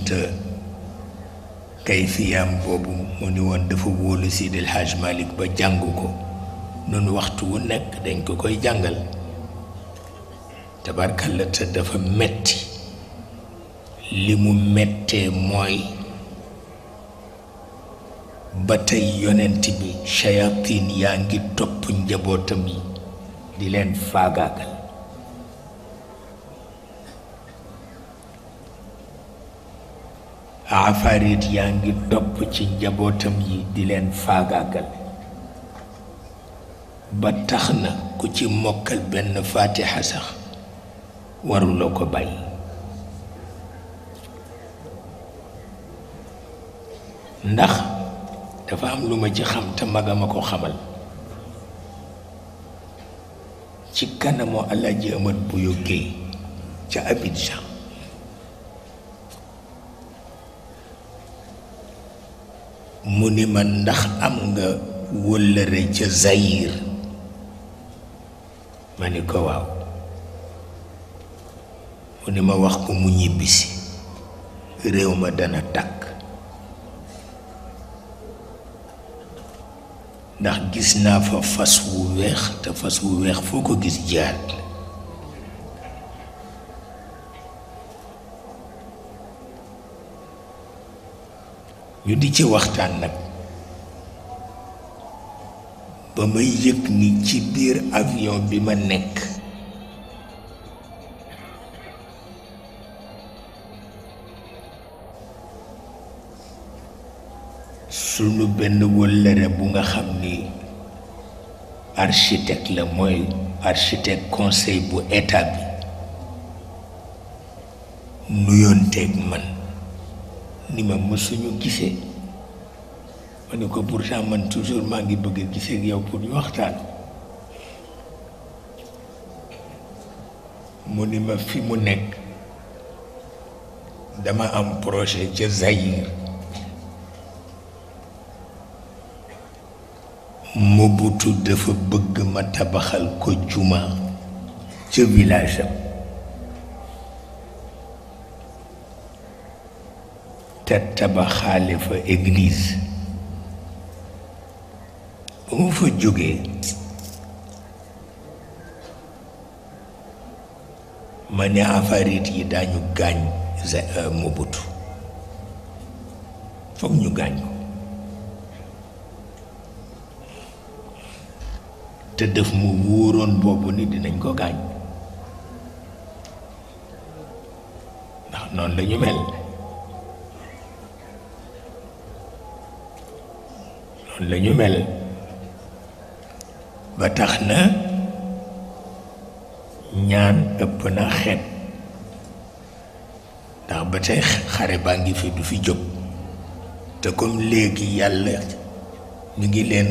te kayfiyaam boobu mu ni woon dafa wóolu Seydil Hadj Malick ba jàngu ko noonu waxtu wu nekk dañ ko koy jàngal tabarkalla te dafa metti li mu mettee mooy ba tey yonent bi shayatin yaa ngi topp njabootam yi di leen faagaagal afarit yaa ngi topp ci njabootam yi di leen faagaagal ba tax na ku ci mokkal benn faatiha sax waruloo ko bàyyi ndax dafa am lu ma ci xam te magama ko xamal ci kanamu Alaaji Amat Buyo Géey ca Abidjan mu ni ma ndax am nga wëllëre ca Zaïre ma ni ko waaw mu ni ma wax ko mu ñibbisi réew ma dana tàkk ndax gis naa fa fas wu weex te fas wu weex foo ko gis jihaad la ñu di ci waxtaan nag ba may yëg ni ci biir avion bi ma nekk sunu benn wëllëre bu nga xam ni architecte la mooy architecte conseil bu état bi nuyoonteeg man ni ma mësuñu gisee ma ne ko pourtant man toujours maa ngi bëgg a gisee ak yow pour ñu waxtaan mu ni ma fi mu nekk dama am projet ca Zaïre Mobutu dafa bëgg ma tabaxal ko juma ca village am te tabaxaale fa église ba mu fa jógee ma ne afarit yi daañu gaañ Mobutu foog ñu gaañ ko te def mu wóoroon boobu ni dinañ ko gaañ ndax noonu la ñu mel noonu la ñu mel ba tax na ñaan ëpp na xeet ndax ba tey xare baa ngi fi du fi jóg te comme léegi yàlla ñu ngi leen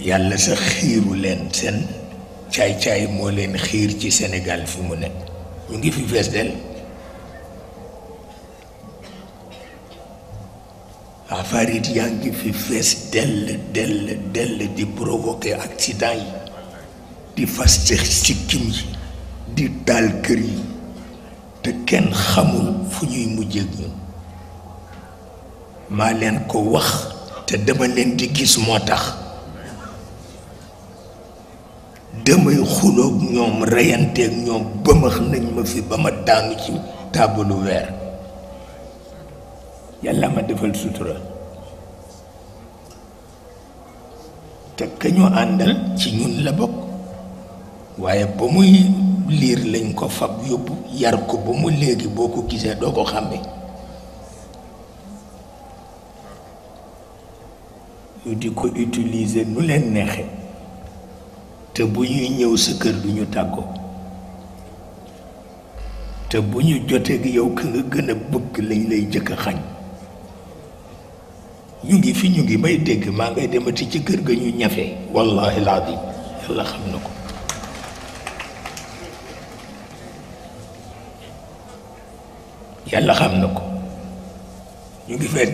yàlla sa xiiru leen seen caay-caay moo leen xiir ci Sénégal fi mu nekk ñu ngi fi fees del afarit yaa ngi fi fees dell di provoquer accident yi di faste sikkim yi di taal kër yi te kenn xamul fu ñuy mujjee ak ñun maa leen ko wax te dama leen di gis moo tax damay xuloog ñoom reyanteeg ñoom bëmax nañ ma fi ba ma daanu ci taabalu weer yàlla ma defal sutura te ka ñu àndal ci ñun la bokk waaye ba muy liir lañ ko fab yóbbu yar ko ba mu léegi boo ko gisee doo ko xàmme ñu di ko utiliser nu leen neexe te bu ñuy ñëw sa kër du ñu tàggoo te bu ñu jotee gi yow ka nga gën a bëgg lañ lay jëkk a xañ ñu ngi fi ñu ngi may dégg maa ngay demati ci kër ga ñu ñafe wallahi laadim yàlla xam na ko yàlla xam na ko ñu ngi fee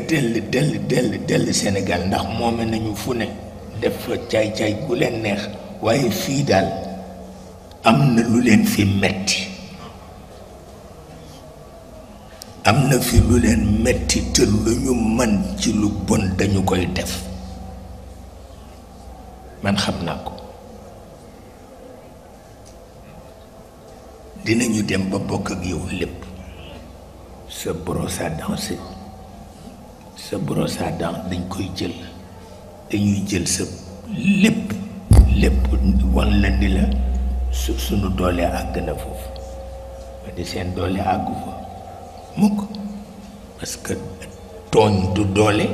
dell Sénégal ndax moome nañu fu ne def fa caay-caay gu leen neex waaye fii daal am na lu leen fi metti am na fi lu leen metti te lu ñu man ci lu bon dañu koy def man xam naa ko dinañu dem ba bokk ak yow lépp sa brosse à dents dañ koy jël dañuy jël sa lépp wan la ni la sunu doole àgg na foofu ma di seen doole àggu fa mukk parce que tooñ du doole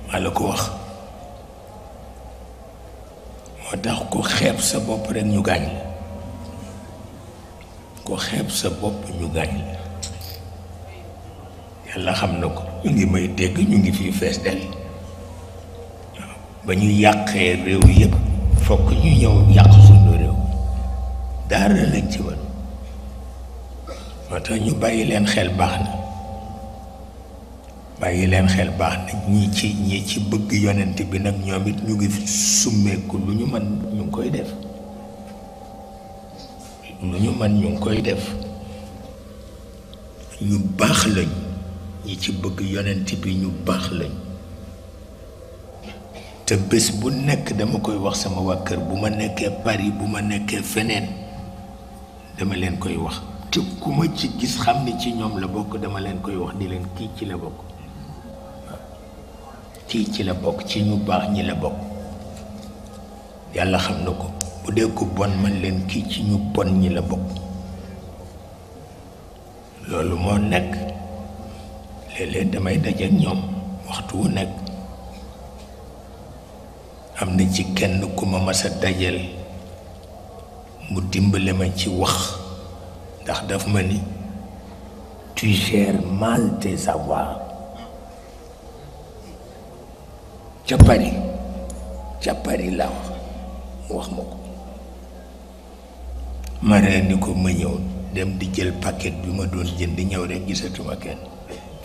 maa la ko wax moo tax ku xeeb sa bopp rekk ñu gaañ la ku xeeb sa bopp ñu gaañ la yàlla xam na ko ñu ngi may dégg ñu ngi fii fees del ba ñu yàqee réew yëpp fokk ñu ñëw yàq suñu réew daara lañ ci wan moo tax ñu bàyyi leen xel baax na ñi ci bëgg yonent bi nag ñoom it ñu ngi summeeku lu ñu mën ñu ngi koy def ñu baax lañ ñi ci bëgg yonent bi ñu baax lañ te bés bu nekk dama koy wax sama waa kër bu ma nekkee Paris bu ma nekkee feneen dama leen koy wax te ku ma ci gis xam ni ci ñoom la bokk dama leen koy wax di leen kii ci la bokk ci ñu baax ñi la bokk yàlla xam na ko bu dee ko bon man leen kii ci ñu bon ñi la bokk loolu moo nekk léeg-léeg damay dajeek ñoom waxtu wu nekk am na ci kenn ku ma mas a dajal mu dimbale ma ci wax ndax daf ma ni tu gères mal tes savoirs ca Paris laa wax ma ko ma ree ni ko ma ñëw dem di jël paquet bi ma doon jënd ñëw rek gisatuma kenn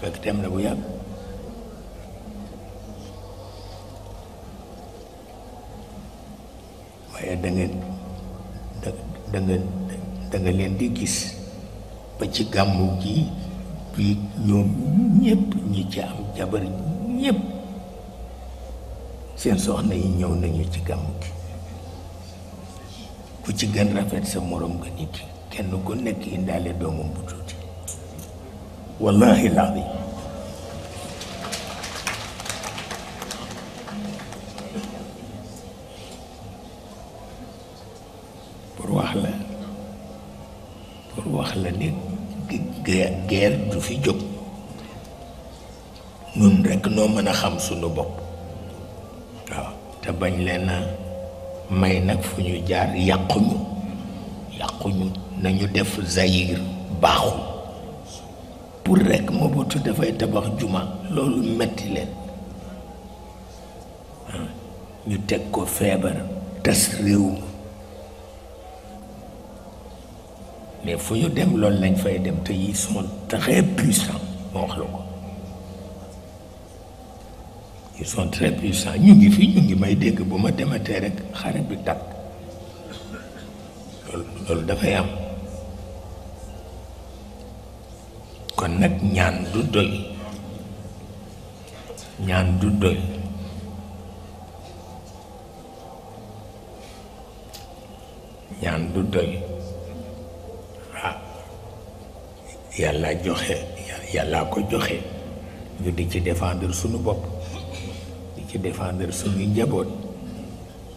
fekk dem na bu yàgg waaye da nga leen di gis ba ci gàmmu gi bi ñoom ñépp ñi ci am jabar ñépp seen soxna yi ñëw nañu ci gàmmu gi ku ci gën rafet sa morom nga nit kenn ku nekk indaale doomam bu tuuti wallahi laabi pour wax la ni guerre du fi jóg nun rekk noo mën a xam sunu bopp waaw te bañ leen a may nag fu ñu jaar yàquñu nañu def Zaïre baaxul pour rekk Mobutu dafay tabax juma loolu metti leen ñu teg ko feebar tas réew mais fu ñu dem loolu lañ fay dem te ils sont très puissants moo wax la ko ils sont très puissants ñu ngi fi ñu ngi may dégg bu ma dematee rek xare bi tàkk loolu dafay am kon nag ñaan du doy ñaan du doy yàlla joxe yàllaa ko joxe ñu di ci défendre sunu bopp di ci défendre sunuy njaboot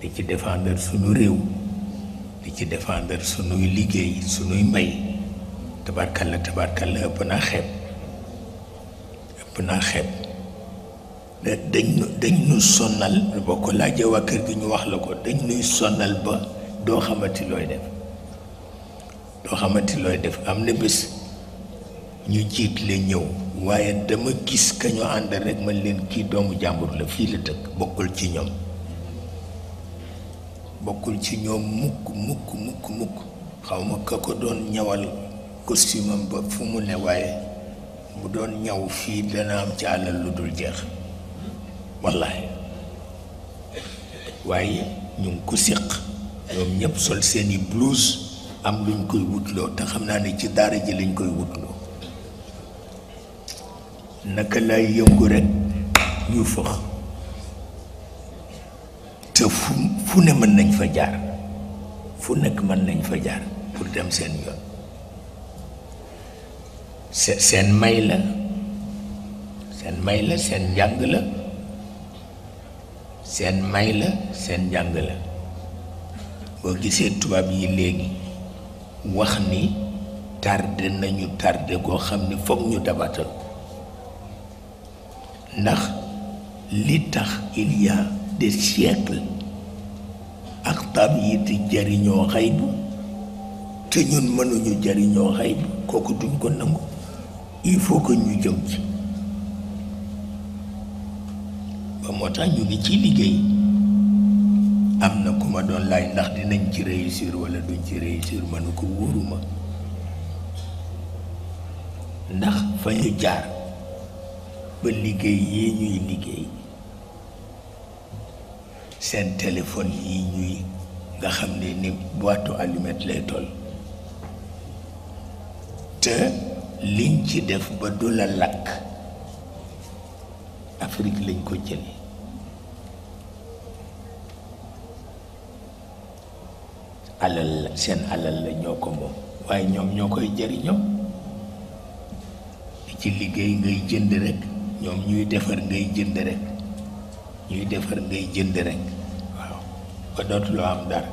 di ci défendre sunu réew di ci défendre sunuy liggéey sunuy mbay tabarkalla ëpp naa xeeb dañ nu sonnal boo ko laajee waa kër gi ñu wax la ko dañ nuy sonnal ba doo xamati looy def am na bés ñu jiit la ñëw waaye dama gis ka ñu ànd rek man leen kii doomu jàmbur la fii la dëkk bokkul ci ñoom mukk xaw ma ka ko doon ñawal costume am ba fu mu ne waaye bu doon ñaw fii dana am ci àllal lu dul jeex wallahi waaye ñu ngi ko séq ñoom ñëpp sol seeni blouse am luñ koy wutloo te xam naa ne ci daara ji lañ koy wutloo naka lay yëngu rekk ñu fëx te fu ne mën nañ fa jaar fu nekk mën nañ fa jaar pour dem seen yoon seen may la seen njàng la seen may la seen njàng la boo gisee tubaab yi léegi wax ni tardé nañu tardé koo xam ne foog ñu dabatal ndax li tax il y a des siècles ak tab yi di jariñoo xaybu te ñun mënuñu jariñoo xaybu kooku duñ ko nangu il faut que ñu jëm ci ba moo tax ñu ngi ciy liggéey am na ku ma doon laaj ndax dinañ ci réussir walla duñ ci réussir mënu ko wóoruma ndax fa ñu jaar ba liggéey yi ñuy liggéey seen téléphone yi ñuy nga xam ne ni boîte allumette lay toll te liñ ci def ba du la lakk Afrique lañ ko jële alal la seen alal la ñoo ko moom waaye ñoom ñoo koy jëriñoo ci liggéey ngay jënd rekk ñoom ñuy defar ngay jënd rekk waaw ba dootuloo am dara